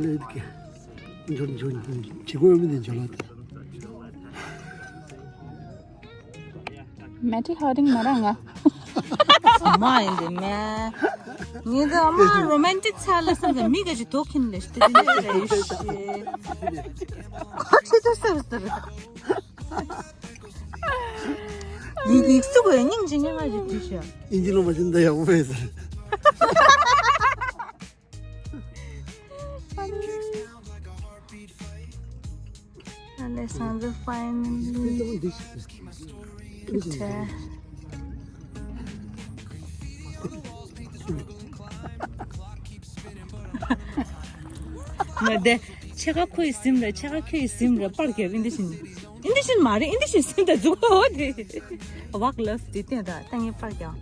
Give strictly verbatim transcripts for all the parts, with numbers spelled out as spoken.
ལས་ཀྱི་འཇོར་འཇོར་འཇོར་གོ་མི་འདི་འཇོར་ལ་དེ། མེ་ཏི་ཧོ་རིང་མ་རང་ང་། མ་ཡིན་དེ་མེ། ངེད་ཚོ་ཨ་མ་རོ་མན་ཏིག་ཚ་ལ་བསམ་ཚེ་མི་ག་ཅིག་དོ་ཁིན་ལེ་ཤི་དེ་དེ་འདྲ་རེད་ཤི། ཁ་ཆེ་ཚ་ས་ཟེར། ཡིག་ཡིག་གཟུགས་པའི་སྙིང་རྗེ་ཉེ་བ་ཞིག་བྲིས་ཤག་ཨིན་ཇི་ལོ་མ་བཞིན་ད་ཡག་པོ་མེད་ཟེར། Alessandro finally. མ་བདེ། ཕྱེད་ཀ་ཁོ་ཡི་སེམས་རེད། ཕྱེད་ཀ་ཁྱོད་ཡི་སེམས་རེད། པར་རྒྱབ། ཨིན་དི་ཤིན། ཨིན་དི་ཤིན་མ་རེད། ཨིན་དི་ཤིན་སེམས་དང་འཛུགས་པ་འོ་དེ། Walk left དེ་བསྟན་དང་ད་ངས་པར་རྒྱབ།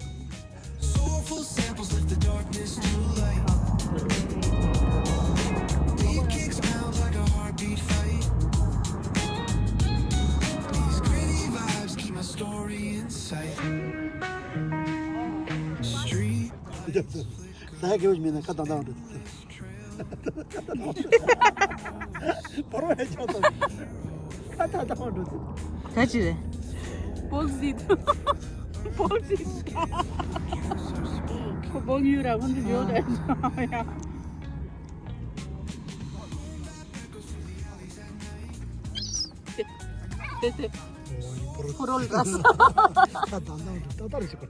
ས་ཡ་གེ་བ་མིན་ན་ཁ་དང་དང་འགྲོ། བར་བ་ཡ་ཆོག་ཏོ། ཁ་དང་དང་འགྲོ། ག་ཅི་རེད། བོག་ཟིད། བོག་ཟིད། ཁོ་བོག་ཡུ་ར་ཁོ་འདི་ཡོད་རེད། དེ་དེ། ཕོ་རོལ་ར་ས། ད་དང་དང་དུ་ཏག་ཏག་ཞིག་པ།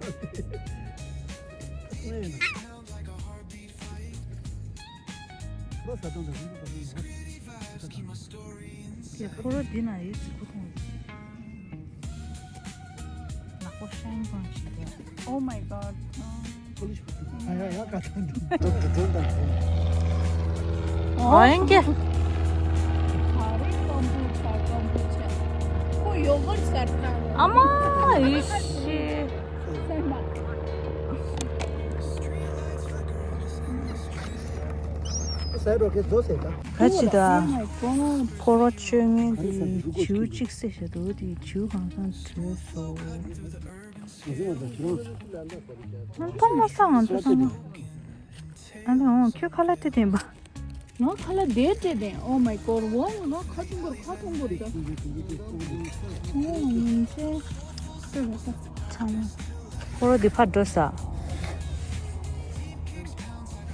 ཁོ་རོ་འདི་ན་ཡོད་ཚིག་ཁོ་ཐོང་། ནག་པོ་ཤན་གང་ཞིག་རེད། Oh my god. ཨོ་ཡང་གེ། ཨ་མ་ཨི་ཤི། ག་ཅི་ད། ཕོ་རོ་བཅོ་ལྔའི་དེ་བྱིའུ་གཅིག་བསད་བཞག་འདུག་དེ་བྱིའུ་གང་སང་བཟོས་སོ། ཨ་ཐོག་མ་ས་ང་ཚོ་ཚང་མ། ཨ་ལེ་འོང་ཁྱོད་ཁ་ལག་དེ་དེན་པ། ང་ཁ་ལག་དེ་དེ་དེན། Oh my god. ཝང་ང་ཁ་ཆུང་གོར་ཁ་ཐོང་གོར་ད། ཨོ་ཡིན་ཆེ། ཚང་མ། ཁོ་རོ་དེ་ཕར་འགྲོ་ས།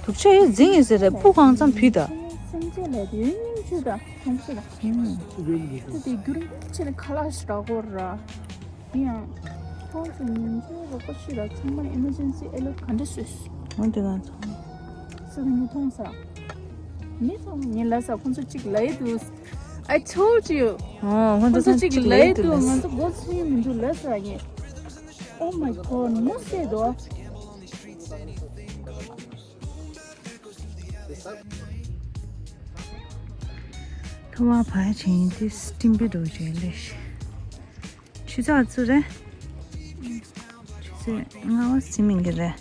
དུག་ཆ་ཡོད་འཛིན་ཡིན་ཟེར་རེད། སྤུ་གང་ཙམ་བུད་ད། སེམས་ཅན་ལས་དེ་ཡོད་སྙིང་རྗེ་ད། ཐོང་ཤེས་ད། ད་དེ་རྒྱུ་རིང་ཆེ་ནས་ཁ་ལག་ཞིག་རག་གོ་ར། དེ་ཡང་ཁོང་ཚོ་ཉིན་རྒྱུན་རོགས་པ་ཞིག་ལ་ཚང་མ་emergency alert ག་འདྲ་བཟོས། འོན་ཏེ་ང་ཚོ། སི་ཏུ་ངས་མཐོང་ས། ངས་ཚང་མ་ངས་ལབ་ས། ཁོང་ཚོ་གཅིག་ལབ་ཡི་འདུག I told you. ཨོ་ཁོང་ཚོ་ཁོང་ཚོ་གཅིག་ལབ་ཡི་འདུག་ང་ཚོ་མགོ་ཚོས་མི་འདུག་ལབ་ས་ངས། Oh my god. མོ་བསད་དོ། ཐ་མ་བ་ཆེན་དེ་སྤྲིན་པའི་འགྲོ་བྱེད་ལས། ཆུ་ཚོད་ཨ་ཚུ་རེད། ཆུ་ཚོད་ལྔ་པ་ཟིན་མིན་གྱི་རེད།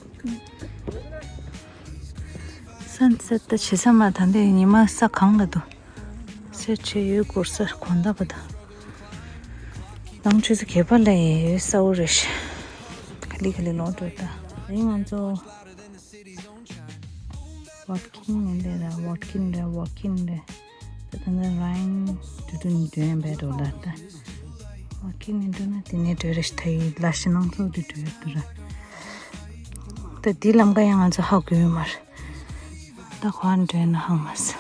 སན་སེ་ཊི་ད་བྱེད་ས་མ། ད་འདི་ཉི་མ་ས་གང་ལ་འདུག་སེ་ཊི་བྱས་ཡོད་སྐོར་ས་གོང་ད་པ་ད། ནང་ཆུ་ཚོད་བརྒྱད་པ་ལ་ཡོད་ས་འོ་རེད་ཤག་ག་ལི་ག་ལི་ལོག་འགྲོ་ད། ཨེ་ང་ཚོ། ཝོད་ཀིང་ནས་ལས་ར། ཝོད་ཀིང་ར། ཝོད་ཀིང་ར། ད་ད་ནི་ར་ཡིན་དུ་དུ་ནི་དོན་བས་འགྲོ་ལ་ད། ཝོད་ཀིང་ནས་འགྲོ་ན་དེ་ནས་འགྲོ་རེ་ཞིག་ད་ཡི་ལ་ཤི་ནང་ཚོ་དུ་འགྲོ་ཡོད་དུ་ར། ད་དེ་ལམ་ཀ་ཡང་ང་ཚོ་ཧ་གོ་ཡོད་མ་རེད། ད་ཁོ་འགྲོ་ན་ཧང་མ་ས།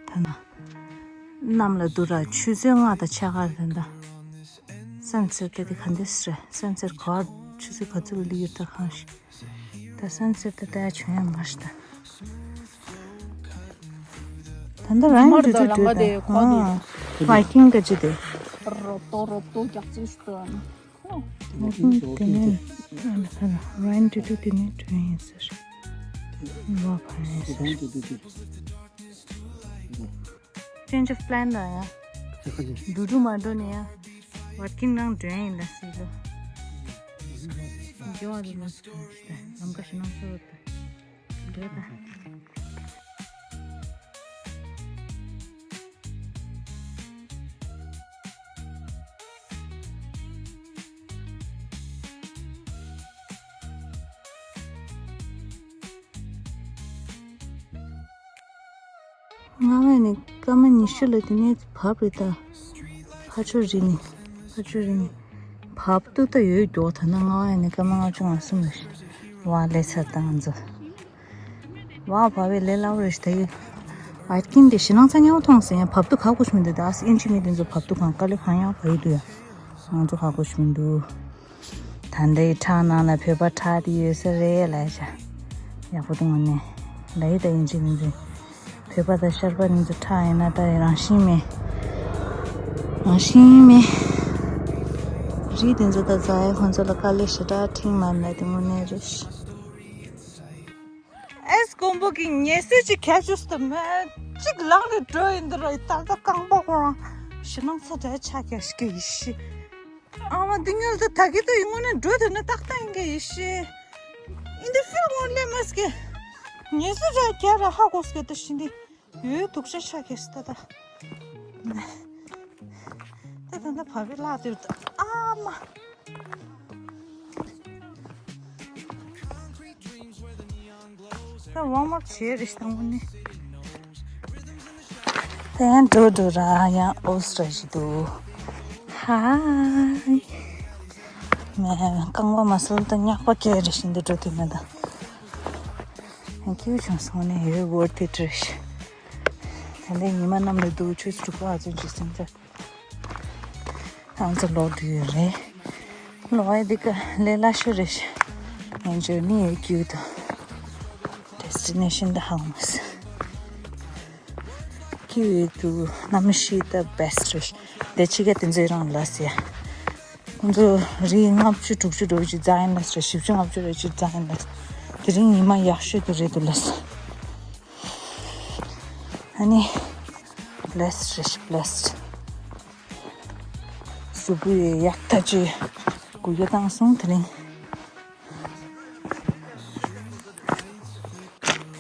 ད་ན། གནམ་ལ་འདུག་ར། ཆུ་ཚོད་ལྔ་དང་ཕྱེད་ཀ་རེད་ད། སན་སེ་ཊི་དེ་ག་འདྲས་རེད། སན་སེ་ཊི་ག་ཆུ་ཚོད་ག་ཚོད་ལ་ཡོད་ད་གང་ཤེས། ད་སན་སེ་ཊི་ད་ལྟ་བྱུང་ཡ་མ་རེད་ད། ད་ལྟ་རང་མར་དུ་དུ་དུ་ད་ལམ་ཀ་དེ་ཁོ་ཨ་ཝོད་ཀིང་ག་ཅི་དེ། རོབ་ཏོ་རོབ་ཏོ་རྒྱག་ཅིག་ཤི་ཏོ་ཨ་ནི། ཝོད་ཀིང་དེ་ནས་རང་དུ་དུ་དེ་ནས་དྲན་ཡིན་ཟེར། ཝ་ཕ་ཡིན་ཟེར། Change of plan ལ་ཡ། འགྲོ་འགྲོ་མ་འགྲོ་ནས་ཡ། ཝོད་ཀིང་ནང་འགྲོ་ཡིན་ལ་སྲིད་ལོ། འགྲོ་བ་འགྲོ་མ་འགྲོ་ལམ་ཁ་ཞིག་ནང་སོ་འགྲོ་ད། རྔ་བ་ནས་སྐར་མ་ཉི་ཤུ་ལ་དེ་ནས་བབས་རེད་ད། ཕར་ཕྱོགས་རི་ནས་ཕར་ཕྱོགས་རི་ནས་བབས་ཏུ་ད་ཡོད་མགྱོགས་ད་ན། རྔ་བ་ནས་སྐར་མ་ལྔ་བཅུ་ང་གསུམ་ལ་བ་ལས་ཚར་ད་ང་ཚོ། བ་བ་བའི་ལས་སླ་བོ་རེད་ཤག་ད་ཡོད། བད་ཀན་དེ་ཞེད་སྣང་ཚ་ཉེ་བོ་མཐོང་སོང་ཡ། བབས་ཏུ་ཁ་ཁུ་ཞུ་མི་འདུག་ད་ཨིན་ཇི་མི་དེ་ཚོ་བབས་ཏུ་གང་དཀའ་ལས་གང་ཡང་བ་ཡོད་འདུག་ཡ། ང་ཚོ་ཁ་ཁུ་ཞུ་མི་འདུག་ད་ལྟའི་ཁྲག་ནང་ལ་བོད་པ་ཁྲག་དེ་ཡོད་ས་རེད་ལབ་ཤག་ཡག་པོ་འདུག་ངོ་ནས་ལབ་ཡི་ད་ཡིན་གཅིག་མིན་གཅིག་བོད་པ་དང་ཤར་པ་དེ་ཚོ་ཁྲག་ཡིན་ན་ད་རང་བཞིན་མེད། རང་བཞིན་མེད། རི་དེ་ཚོ་ད་རྫ་ཡ་ཁོང་ཚོ་ལ་དཀའ་ལས་ཞེ་དྲག་འཕྲད་མ་ལབ་དེ་དངོས་གནས་རེད་ཤག་ཨེ་སྐོམ་པོ་གི་ངལ་གསོ་ཅིག་ག་བཅུག་སྟེ་མེད། གཅིག་ལངས་ནས་འགྲོ་ཡིན་འདི་ར་ད་ལྟ་རྐང་པ་ཁོ་རང་ཞེད་སྣང་ཚ་དྲག་ཆགས་ཀྱི་ཞིག་ཡིན་ཤི། ཨ་མ་འདི་ངལ་གསོ་ད་གི་ད་ཡིན་དངོས་གནས་འགྲོ་དེ་ནི་ཏག་ཏག་ཡིན་གྱི་ཡིན་ཤི། ཨིན་དི་ཕིལ་ངོ་ལེ་མ་སྐྱེ། ངལ་གསོ་ཅག་ག་ར་ཧ་གོ་སྐྱེ་ད་ཤི་འདི། ཡོད་སྡུག་ཅག་ཆགས་ཀྱི་ཤི་ད་ད། ད་ད་ད་བབས་པའི་ལག་དེ་ད་ཨ་མ། ད་ཝོམ་ཨབ་བྱས་རེད་ཤག་དངོས་གནས། ད་ཡང་འགྲོ་འགྲོ་ར་ཡང་ཨོ་སི་ར་ཞིག་འདུག་ཧའི། མེ་རྐང་པ་མ་སོལ་ད་སྙག་པ་སྐྱེ་རེད་ཤག་འདི་འགྲོ་དུས་མེད་ད། ཡང་སྐྱིད་པོ་བྱུང་སོང་ནས་ཡོད་ཝོར་ཐི་ཊི་རེད་ཤག་ད་ལྟའི་ཉི་མ་གནམ་ལ་སྡུག་ཆུ་ཚོད་དྲུག་པ་ཨ་ཚོད་ཅིག་སོང་ཙང་། ང་ཚོ་ལོག་འགྲོ་ཡོད་རེད། ལོག་ཡ་འདི་ག་ལས་སླ་ཤོས་རེད་ཤག་ངའི་ཇར་ནི་ཡོད་ཀྱི་ཡོད་དོ། ཌེ་སི་ཊི་ནེ་ཤན་ད་ཧང་མོ་སི། ཀྱི་ཡོད་དོ་གནམ་གཤིས་ད་བེ་སི་ཊི་རེད་ཤག་དེ་ཕྱི་ག་དེ་ཚོའི་རང་ལ་ཟེར། ཁོང་ཚོ་རི་ལྔ་བཅུ་དྲུག་ཅུ་འགྲོ་ཅིག་རྫ་ཡིན་ལ་ཟེར། བཞི་བཅུ་ལྔ་བཅུ་རེ་ཅིག་རྫ་ཡིན་ལ་ཟེར། དེ་རིང་ཉི་མ་ཡག་ཤོས་དུ་རེད་འདུག་ལ་ཟེར། ཨ་ནི་བེ་སི་ཊི་རེད་ཤག་བེ་སི་ཊི། གཟུགས་པོ་ཡི་ཡག་ཐག་ཆོད་གུ་ཡ་བཏང་སོང་དེ་རིང་།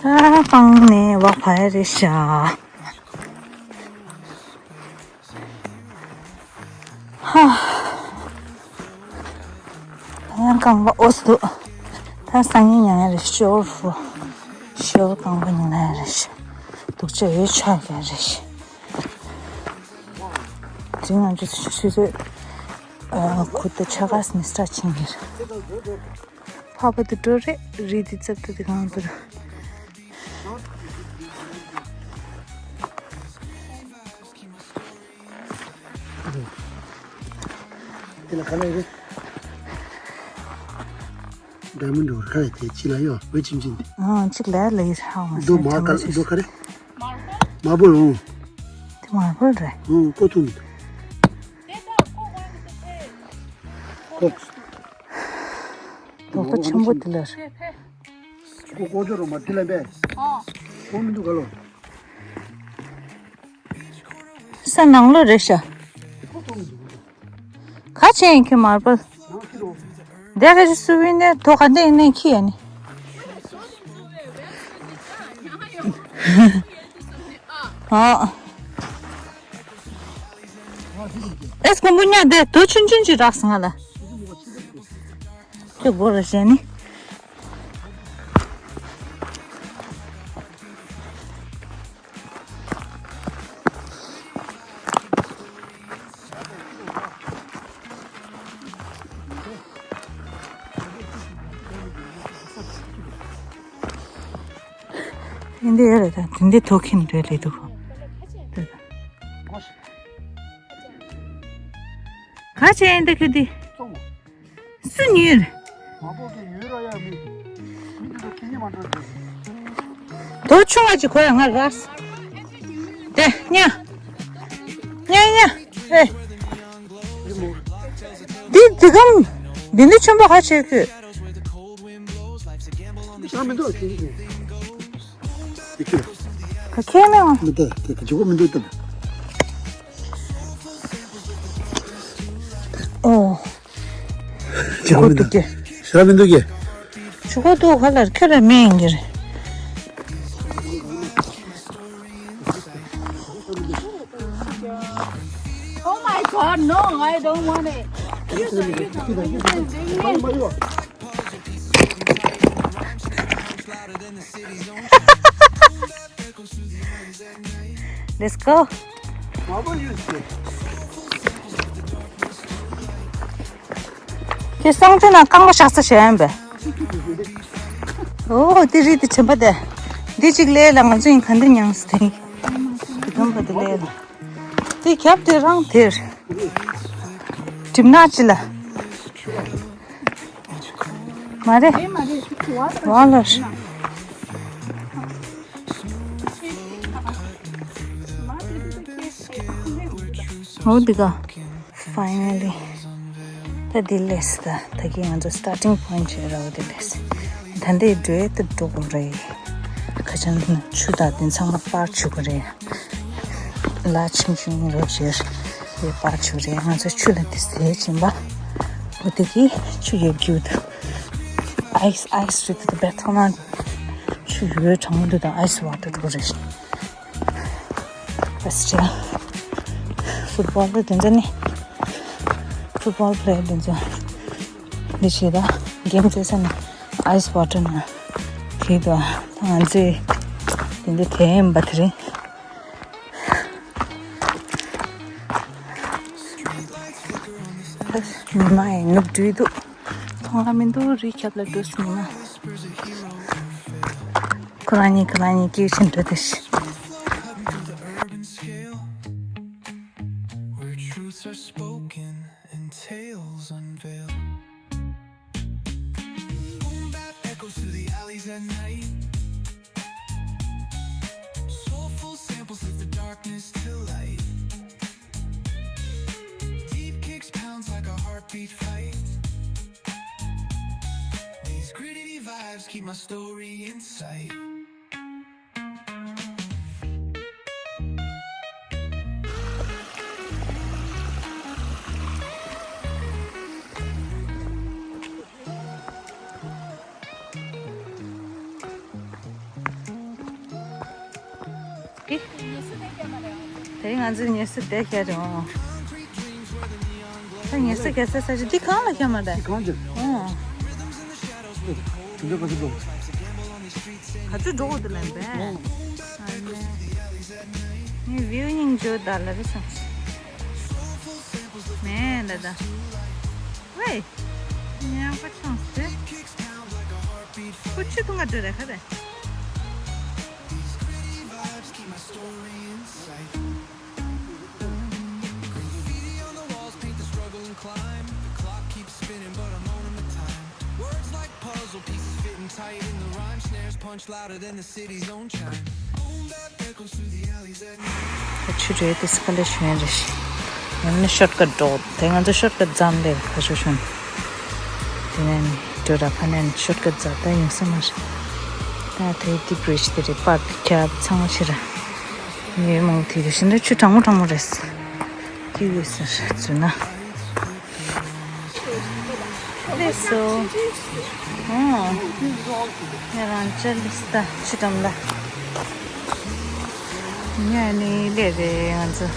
ད་སྤང་ནས་བ་བ་ཡ་རེད་ཤག་ཧ། ད་ཡང་རྐང་པ་ཨོ་སི་འདུག་ད་སང་ཉིན་ཡང་ཡ་རེད་ཤོར་ཧྥུ། ཤོར་རྐང་པ་ཉིན་ལ་ཡ་རེད་ཤག་སྡུག་ཅག་ཡོད་ཆགས་ཀྱི་རེད་ཤག་དེ་ང་ཚོ་ཆུ་ཚོད་ཁུ་ཏ་ཆ་ག་སི་ནི་སི་ཊར་ཕྱིན་གྱི་རེད། ཕ་བུ་དུ་འགྲོ་རེད་རི་དི་ཙབ་ཏུ་དི་གང་དུ། དེ་ལ་ག་ལ་ཡོད། ཌའི་མོན་ཌི་ཁ་རེད་དེ་ཅི་ལ་ཡོད་འོད་ཆིམ་ཆིམ་དེ། ཨང་ཅིག་ལ་ལ་ཡོད་ཧ་མ་སོང་། མ་ག་ལ་ཁ་རེད། མ་བུ་རུང་། དེ་མ་བུ་རེད། ཨང་ཀོ་ཐུང་། ཀོ། རྡོག་རྡོག་ཆེན་པོ་དེ་ལ། ཀོ་ཀོ་ཅོ་རོ་མ་དེ་ལ་བས། ཨོ། ཀོ་མི་འདུག་ག་ལོ། ས་ནང་ལོ་རེད་ཤག་ག་ཆེ་ཡིན་ཁྱོད་མར་པལ། དེ་ག་ཅི་སུ་བི་ནེ་ཐོ་ག་འདི་ནས་ཁྱི་ཡ་ནི། ཨ། ཨེ་སྐམ་པོ་ཉག་དེ་དོ་ཆུན་ཆུན་ཅིག་རག་སོང་ང་ལ། ཁྱོད་སྒོ་ར་བྱས་ནི། འདི་འདི་ཡོད་རེད་ད། འདི་འདི་ཐོག་ཁེན་རེད་ལེ་འདུག་ག་ག་བྱས་ཡིན་ད་ཁྱོད་འདི། སུ་ཉོས། དོ་ཆུང་བ་ཅིག་གོ་ཡ་ང་རག་དེ་ཉ། ཉ་ཉ། ཨེ། འདི་འདི་གམ། འདི་འདི་ཆེན་པོ་ཧ་ཆེ་གི། ང་མི་འདུག་ཁྱེད་ཀྱིས། ག་ཁྱེད་མེད་ཨང་། མི་འདུག་ཁྱེད་ཀྱི་ཇོ་བོ་མི་འདུག་ད། ཨོ། ཇོ་བོ་མི་འདུག་གི། ཞེ་དྲག་མི་འདུག་གི། ཇོ་བོ་འདུག་ག་ལར་ཁྱོད་ལ་མེད་ཡིན་གྱི་རེད། Oh my God, no, I don't want it. You can, you can, you can bring me. Let's go. ཁྱེད་སང་ཆུ་ན་རྐང་པ་བཞག་ས་ཞེ་ཡན་པས། ཨོ་དེ་རི་དེ་ཆེན་པ་དེ། འདི་གཅིག་ལས་ལ་ང་ཚོ་ཡིན་ག་འདི་མྱངས་སི་དེ། དེ་དམ་པ་དེ་ལས་ལ། དེ་ཁྱབ་དེ་རང་དེར། གྲིམ་ནག་ཅི་ལ། མ་རེད། ཝ་ལོ་ཤི། ཨོ་འདི་ག། Finally. ད་འདི་ལས་ད་ད་གིན་ང་ཚོ་starting point བྱས་ར་འོ་འདི་ལས། ད་འདི་འགྲོས་ད་འགྲོ་དགོས་རེད། ཁ་ཆེན་ཆུ་དང་འདི་ཚང་མ་པར་བྱེད་དགོས་རེད། ལ་ཆིང་ཆིང་རོ་བྱེར་ཡོད་པར་ཆུ་རེད། ང་ཚོ་ཆུ་ལ་དེ་ཟས་བྱིན་པ། འོ་དེ་གི་ཆུ་ཡོད་རྒྱུ་དུ། ice ice རེད་དུ་བེ་ཐོ་ན་ཆུ་ཡོད་གྲང་མོ་འདུག་དང་ice water འགྲོ་རེད། Australia football དེ་ཚོ་ནི་football player དེ་ཚོ་འདི་བྱེད་ད་game རྩེ་ས་ནི་ice water ན་དེ་དུ་ང་ཚོས་དེ་འདི་དེ་ཡིན་པ་དེ་རེད། མི་མ་ཡིན་ནུབ་འགྲོས་འདུག་མཐོང་ང་མི་འདུག་རི་ཁྱབ་ལ་འགྲོ་སྲིད་མི་མ། ཁོ་རང་གཉིས་ཁོ་རང་གཉིས་སྐད་ཆ་འདྲི་དེ་ཤི། Where truths are spoken and tales unveiled. Boom bap echoes through the alleys at night. Soulful samples lift the darkness to light. Deep kicks pounds like a heartbeat fight. These gritty vibes keep my story in sight. དེ་ང་ཚོའི་ཉེ་སྲིབ་དེ་ཤར་རེད་འོང་། ད་ཉེ་སྲིབ་ག་ས་ས་ཅི་འདི་གང་ལ་ཤར་མ་རེད། འདི་གང་ཅི། ཨོ། དེ་འདྲ་ག་ཚོད་འགྲོ། ག་ཚོད་འགྲོ་དགོས་འདུག་ལབ་པས། ཨ་ནི། ངའི་view སྙིང་རྗེ་ད་ལ་རེ་སོང་། མེད་ད་ད། ཝེ། ཉམས་པ་ཆུང་སྟེ། ཁོ་ཆུ་འཐུང་ག་འགྲོ་རེད་ཁ་རེད། Graffiti on the walls paint the struggle and climb. The clock keeps spinning, but I'm owning my time. Words like puzzle pieces fitting tight in the rhyme. Snares punch louder than the city's own chime. Boom bap echoes through the alleys at night. ཆུ་རེད་དེ་སྐ་ལེ་ཤུན་རེད། ཡང་ན་shortcut འགྲོ། དེ་ང་ཚོ་shortcut ཙམ་ལས་ཁ་ཤོ་ཤོན། དེ་ནས་འགྲོ་ར་ཕ་ནས་shortcut ཙམ་ད་ཡིན་ས་མ་རེད། ད་དེ་དེ་bridge དེ་རེད། པར་ཁྱབ་ཚང་མ་ཕྱི་ར། ཉོས་མང་དེ་རེད། ཤིན་ཏུ་ཆུ་གྲང་མོ་གྲང་མོ་རེད། ཀི་ཝི་ཟེར་ཚུལ་ན། ལེགས་སོ། ཨོ། ང་རང་ཅག་ལིས་ད་ཕྱི་འགྲམ་ལ། ཉ་ནི་ལེ་རེ་ང་ཚོ།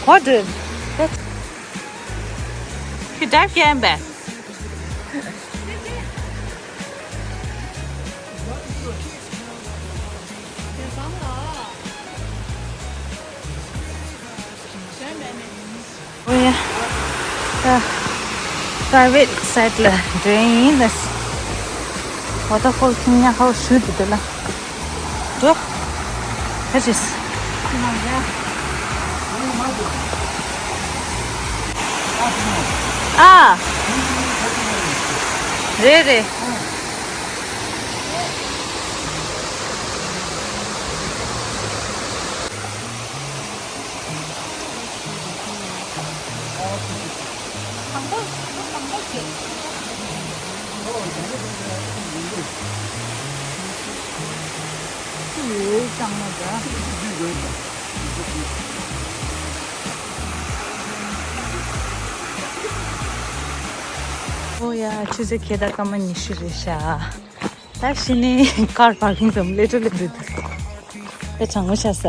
What did? He dive can back. Oh yeah. ད་private side ལ་འགྲོ་ཡིན་ལ། waterfall ཁྱིམ་ཉག་ཧའོ་ཞུ་དུ་དུ་ལ། འགྲོ། ཧ་ཅིས། ཨ། རེད་རེད། ཨོ་ཡ། ཆུ་ཚོད་ཁྱེད་ད་སྐར་མ་ཉི་ཤུ་རེད་ཤག་ད་ཕྱི་ནས་car parking ཙམ་སླེབས་འགྲོ་སླེབས་འགྲོ་འདུག་ད་གྲང་མོ་ཤར་ས།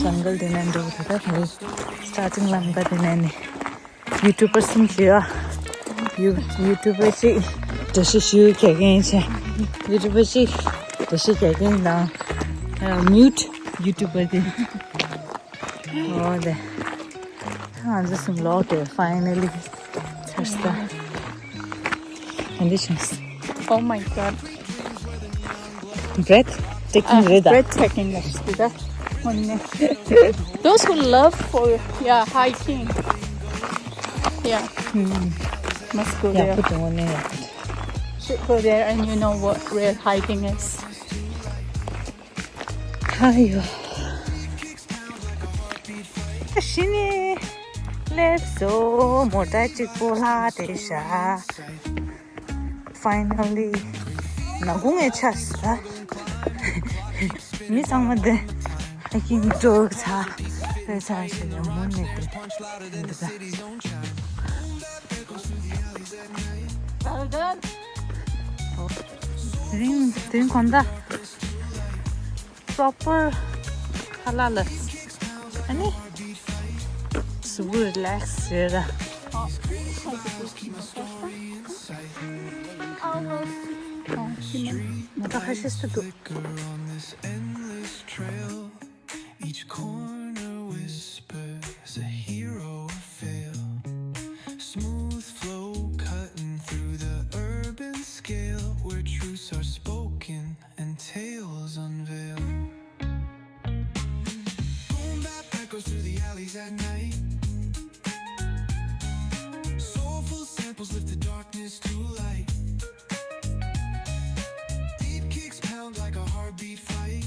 ཇང་གལ་དེ་ནས་འགྲོ་གི་འདུག་ད་ལོ་starting ལམ་ཀ་དེ་ནས་ནི། ཡུ་ཊུབ་པར་གསུམ་ཞིག་ཡོད། ཡུ་ཡུ་ཊུབ་པར་གཅིག་འགྲེལ་བཤད་ཞུ་མཁན་བྱས། ཡུ་ཊུབ་པར་གཅིག་འགྲེལ་བཤད་རྒྱག་མཁན་དང་། མིའུ་ཊི་ཡུ་ཊུབ་པར་དེ། འོ་དེ། ང་ཚོ་གསུམ་ལོག་སྟེ་ཕའི་ནལ་ལི་ཚར་སོང་། Conditions. Oh my God. Breathtaking. Uh, རེད་ད། Breathtaking. Those who love for, yeah, hiking. Yeah. Must go there. ཡག་པོ་འདུག་ནས་ཡག་པོ་འདུག Should go there and you know what real hiking is. ཨ་ཡོ། ཤི་ནི་སླེབས་སོང་། མོ་ཊ་གཅིག་པོ་ལྷག་བསྡད་ཤག Finally. ནག་ཁུང་ངའི་ཆ་ས། མི་ཚང་མ་དེ་ཧའི་ཀིང་འགྲོ་ཚར་རེད་ཚར་ཞེས་ནས་མུ་ནས་དེ་འདུག་ག Well done. དེ་རིང་དེ་རིང་གང་ལྟར་པོ་རོ་པར་ཁ་ལག་ལ་ཨ་ནི་གཟུགས་པོ་རི་ལེགས་བྱས་ར། མོ་ཊ་ཁ་ཤས་སུ་འདུག Each corner whispers a hero of fail. Smooth flow cutting through the urban scale where truths are spoken and tales unveiled. Boom bap echoes through the alleys at night. Soulful samples lift the darkness to light. Deep kicks pound like a heartbeat fight.